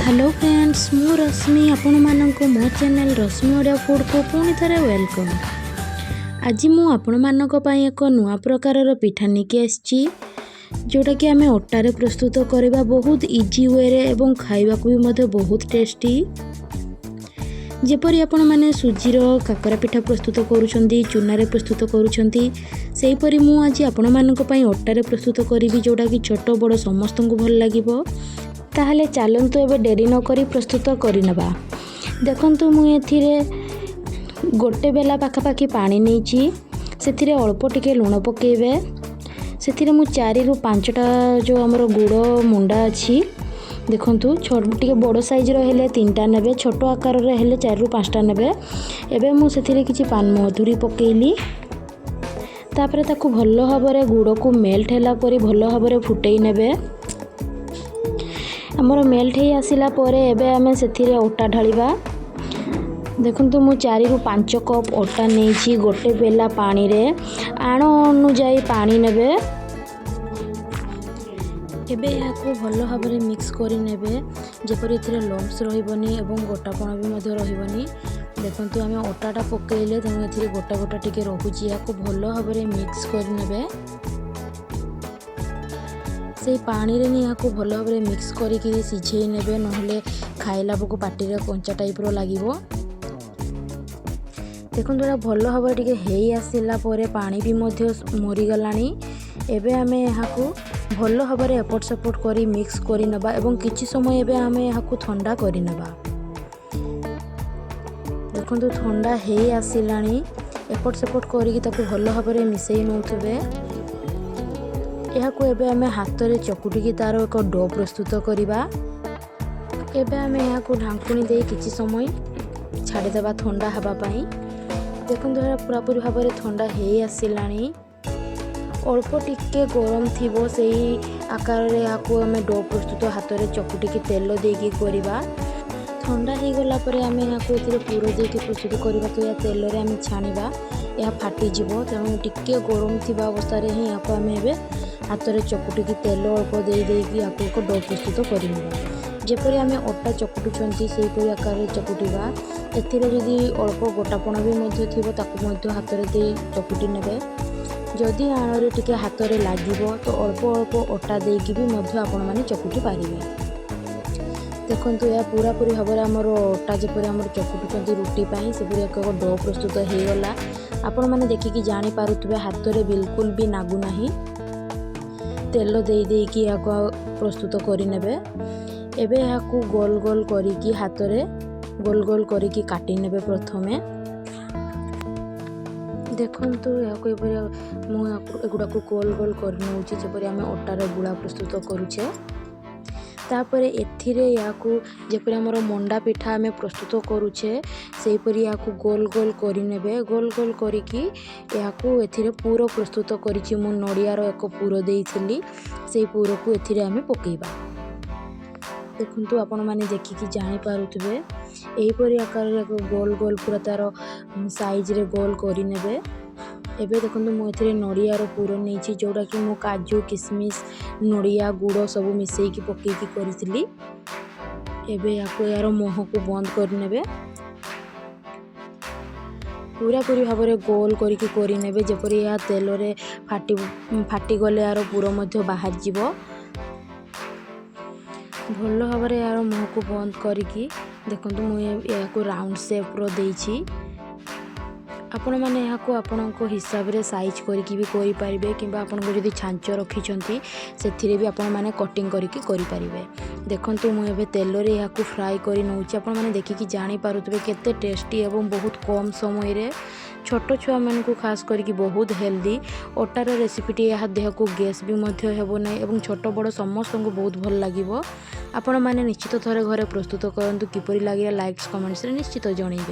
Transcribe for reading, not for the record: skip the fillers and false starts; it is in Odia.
ହ୍ୟାଲୋ ଫ୍ରେଣ୍ଡସ୍, ମୁଁ ରଶ୍ମି। ଆପଣମାନଙ୍କୁ ମୋ ଚ୍ୟାନେଲ୍ ରଶ୍ମି ଓଡ଼ିଆ ଫୁଡ଼କୁ ପୁଣି ଥରେ welcome. ଆଜି ମୁଁ ଆପଣମାନଙ୍କ ପାଇଁ ଏକ ନୂଆ ପ୍ରକାରର ପିଠା ନେଇକି ଆସିଛି, ଯେଉଁଟାକି ଆମେ ଅଟାରେ ପ୍ରସ୍ତୁତ କରିବା ବହୁତ ଇଜି ୱେରେ ଏବଂ ଖାଇବାକୁ ବି ମଧ୍ୟ ବହୁତ ଟେଷ୍ଟି। ଯେପରି ଆପଣମାନେ ସୁଜିର କାକରା ପିଠା ପ୍ରସ୍ତୁତ କରୁଛନ୍ତି, ଚୁନାରେ ପ୍ରସ୍ତୁତ କରୁଛନ୍ତି, ସେହିପରି ମୁଁ ଆଜି ଆପଣମାନଙ୍କ ପାଇଁ ଅଟାରେ ପ୍ରସ୍ତୁତ କରିବି, ଯେଉଁଟାକି ଛୋଟ ବଡ଼ ସମସ୍ତଙ୍କୁ ଭଲ ଲାଗିବ। ତାହେଲେ ଚାଲନ୍ତୁ, ଏବେ ଡେରି ନକରି ପ୍ରସ୍ତୁତ କରିନେବା। ଦେଖନ୍ତୁ, ମୁଁ ଏଥିରେ ଗୋଟେ ବେଲା ପାଖାପାଖି ପାଣି ନେଇଛି। ସେଥିରେ ଅଳ୍ପ ଟିକେ ଲୁଣ ପକାଇବେ। ସେଥିରେ ମୁଁ 4ରୁ 5ଟା ଯେଉଁ ଆମର ଗୁଡ଼ ମୁଣ୍ଡା ଅଛି, ଦେଖନ୍ତୁ, ଟିକେ ବଡ଼ ସାଇଜ୍ର ହେଲେ ତିନିଟା ନେବେ, ଛୋଟ ଆକାରରେ ହେଲେ 4ରୁ 5ଟା ନେବେ। ଏବେ ମୁଁ ସେଥିରେ କିଛି ପାନ ମଧୁରୀ ପକାଇଲି। ତାପରେ ତାକୁ ଭଲ ଭାବରେ ଗୁଡ଼କୁ ମେଲ୍ଟ ହେଲା ପରି ଭଲ ଭାବରେ ଫୁଟେଇ ନେବେ। ଆମର ମେଲ୍ଟ ହେଇ ଆସିଲା ପରେ ଏବେ ଆମେ ସେଥିରେ ଅଟା ଢାଳିବା। ଦେଖନ୍ତୁ, ମୁଁ 4ରୁ 5 କପ୍ ଅଟା ନେଇଛି ଗୋଟେ ବେଲା ପାଣିରେ। ଆଣ ଅନୁଯାୟୀ ପାଣି ନେବେ। ଏବେ ଏହାକୁ ଭଲ ଭାବରେ ମିକ୍ସ କରିନେବେ, ଯେପରି ଏଥିରେ ଲମ୍ପସ୍ ରହିବନି ଏବଂ ଗୋଟାପଣ ବି ମଧ୍ୟ ରହିବନି। ଦେଖନ୍ତୁ, ଆମେ ଅଟାଟା ପକାଇଲେ, ତେଣୁ ଏଥିରେ ଗୋଟା ଗୋଟା ଟିକେ ରହୁଛି। ଏହାକୁ ଭଲ ଭାବରେ ମିକ୍ସ କରିନେବେ। ସେଇ ପାଣିରେ ହିଁ ଏହାକୁ ଭଲ ଭାବରେ ମିକ୍ସ କରିକି ସିଝେଇ ନେବେ, ନହେଲେ ଖାଇଲା ବେଳକୁ ପାଟିରେ କଞ୍ଚା ଟାଇପ୍ର ଲାଗିବ। ଦେଖନ୍ତୁ, ଏଇଟା ଭଲ ଭାବରେ ଟିକେ ହେଇ ଆସିଲା ପରେ ପାଣି ବି ମଧ୍ୟ ମରିଗଲାଣି। ଏବେ ଆମେ ଏହାକୁ ଭଲ ଭାବରେ ଏପଟ ସେପଟ କରି ମିକ୍ସ କରିନେବା ଏବଂ କିଛି ସମୟ ଏବେ ଆମେ ଏହାକୁ ଥଣ୍ଡା କରିନେବା। ଦେଖନ୍ତୁ, ଥଣ୍ଡା ହେଇ ଆସିଲାଣି। ଏପଟ ସେପଟ କରିକି ତାକୁ ଭଲ ଭାବରେ ମିଶାଇ ନେଉଥିବେ। ଏହାକୁ ଏବେ ଆମେ ହାତରେ ଚକୁଟିକି ତା'ର ଏକ do ପ୍ରସ୍ତୁତ କରିବା। ଏବେ ଆମେ ଏହାକୁ ଢାଙ୍କୁଣୀ ଦେଇ କିଛି ସମୟ ଛାଡ଼ିଦେବା ଥଣ୍ଡା ହେବା ପାଇଁ। ଦେଖନ୍ତୁ, ଏହା ପୁରାପୁରି ଭାବରେ ଥଣ୍ଡା ହେଇ ଆସିଲାଣି। ଅଳ୍ପ ଟିକେ ଗରମ ଥିବ, ସେଇ ଆକାରରେ ଏହାକୁ ଆମେ do ପ୍ରସ୍ତୁତ ହାତରେ ଚକୁଟିକି ତେଲ ଦେଇକି କରିବା। ଥଣ୍ଡା ହେଇଗଲା ପରେ ଆମେ ଏହାକୁ ଏଥିରେ ପୁର ଦେଇକି ପ୍ରସ୍ତୁତ କରିବା, ତ ଏହା ତେଲରେ ଆମେ ଛାଣିବା, ଏହା ଫାଟିଯିବ। ତେଣୁ ଟିକେ ଗରମ ଥିବା ଅବସ୍ଥାରେ ହିଁ ଏହାକୁ ଆମେ ଏବେ ହାତରେ ଚକୁଟିକି ତେଲ ଅଳ୍ପ ଦେଇ ଦେଇକି ଏହାକୁ ଏକ do ପ୍ରସ୍ତୁତ କରିନେବା। ଯେପରି ଆମେ ଅଟା ଚକୁଟୁଛନ୍ତି, ସେହିପରି ଆକାରରେ ଚକୁଟିବା। ଏଥିରେ ଯଦି ଅଳ୍ପ ଗୋଟାପଣ ବି ମଧ୍ୟ ଥିବ, ତାକୁ ମଧ୍ୟ ହାତରେ ଦେଇ ଚକୁଟି ନେବେ। ଯଦି ଆଣରେ ଟିକେ ହାତରେ ଲାଗିବ, ତ ଅଳ୍ପ ଅଳ୍ପ ଅଟା ଦେଇକି ବି ମଧ୍ୟ ଆପଣମାନେ ଚକୁଟି ପାରିବେ। ଦେଖନ୍ତୁ, ଏହା ପୁରାପୁରି ଭାବରେ ଆମର ଅଟା ଯେପରି ଆମର ଚକୁଟୁଛନ୍ତି ରୁଟି ପାଇଁ, ସେପରି ଏକ do ପ୍ରସ୍ତୁତ ହେଇଗଲା। ଆପଣମାନେ ଦେଖିକି ଜାଣିପାରୁଥିବେ, ହାତରେ ବିଲକୁଲ ବି ନାଗୁନାହିଁ। ତେଲ ଦେଇ ଦେଇକି ଏହାକୁ ପ୍ରସ୍ତୁତ କରିନେବେ। ଏବେ ଏହାକୁ ଗୋଲ ଗୋଲ କରିକି, ହାତରେ ଗୋଲ ଗୋଲ କରିକି କାଟି ନେବେ ପ୍ରଥମେ। ଦେଖନ୍ତୁ, ଏହାକୁ ଏପରି ମୁଁ ଏଗୁଡ଼ାକୁ ଗୋଲ ଗୋଲ କରିନେଉଛି, ଯେପରି ଆମେ ଅଟାର ଗୁଳା ପ୍ରସ୍ତୁତ କରୁଛେ। ତାପରେ ଏଥିରେ ଏହାକୁ ଯେପରି ଆମର ମଣ୍ଡା ପିଠା ଆମେ ପ୍ରସ୍ତୁତ କରୁଛେ, ସେହିପରି ଏହାକୁ ଗୋଲ ଗୋଲ କରିନେବେ। ଗୋଲ ଗୋଲ କରିକି ଏହାକୁ ଏଥିରେ ପୁର ପ୍ରସ୍ତୁତ କରିଛି ମୁଁ। ନଡ଼ିଆର ଏକ ପୁର ଦେଇଥିଲି, ସେଇ ପୁରକୁ ଏଥିରେ ଆମେ ପକାଇବା। ଦେଖନ୍ତୁ, ଆପଣମାନେ ଦେଖିକି ଜାଣିପାରୁଥିବେ। ଏହିପରି ଆକାରରେ ଏକ ଗୋଲ ଗୋଲ ପୁରା ତା'ର ସାଇଜରେ ଗୋଲ କରିନେବେ। ଏବେ ଦେଖନ୍ତୁ, ମୁଁ ଏଥିରେ ନଡ଼ିଆର ପୁର ନେଇଛି, ଯେଉଁଟାକି ମୁଁ କାଜୁ, କିସମିସ୍, ନଡ଼ିଆ, ଗୁଡ଼ ସବୁ ମିଶାଇକି ପକାଇକି କରିଥିଲି। ଏବେ ଏହାକୁ ଏହାର ମୁହଁକୁ ବନ୍ଦ କରିନେବେ। ପୁରାପୁରି ଭାବରେ ଗୋଲ କରିକି କରିନେବେ, ଯେପରି ଏହା ତେଲରେ ଫାଟିଗଲେ ଏହାର ପୁର ମଧ୍ୟ ବାହାରିଯିବ। ଭଲ ଭାବରେ ଏହାର ମୁହଁକୁ ବନ୍ଦ କରିକି ଦେଖନ୍ତୁ, ମୁଁ ଏହାକୁ ରାଉଣ୍ଡ ସେପ୍ର ଦେଇଛି। ଆପଣମାନେ ଏହାକୁ ଆପଣଙ୍କ ହିସାବରେ ସାଇଜ୍ କରିକି ବି କରିପାରିବେ, କିମ୍ବା ଆପଣଙ୍କ ଯଦି ଛାଞ୍ଚ ରଖିଛନ୍ତି, ସେଥିରେ ବି ଆପଣମାନେ କଟିଂ କରିକି କରିପାରିବେ। ଦେଖନ୍ତୁ, ମୁଁ ଏବେ ତେଲରେ ଏହାକୁ ଫ୍ରାଏ କରି ନେଉଛି। ଆପଣମାନେ ଦେଖିକି ଜାଣିପାରୁଥିବେ କେତେ ଟେଷ୍ଟି ଏବଂ ବହୁତ କମ୍ ସମୟରେ, ଛୋଟ ଛୁଆମାନଙ୍କୁ ଖାସ୍ କରିକି ବହୁତ ହେଲ୍ଦି ଅଟାର ରେସିପିଟି। ଏହା ଦେହକୁ ଗ୍ୟାସ୍ ବି ମଧ୍ୟ ହେବ ନାହିଁ ଏବଂ ଛୋଟ ବଡ଼ ସମସ୍ତଙ୍କୁ ବହୁତ ଭଲ ଲାଗିବ। ଆପଣମାନେ ନିଶ୍ଚିତ ଥରେ ଘରେ ପ୍ରସ୍ତୁତ କରନ୍ତୁ। କିପରି ଲାଗିଲା, ଲାଇକ୍ସ, କମେଣ୍ଟସରେ ନିଶ୍ଚିତ ଜଣାଇବେ।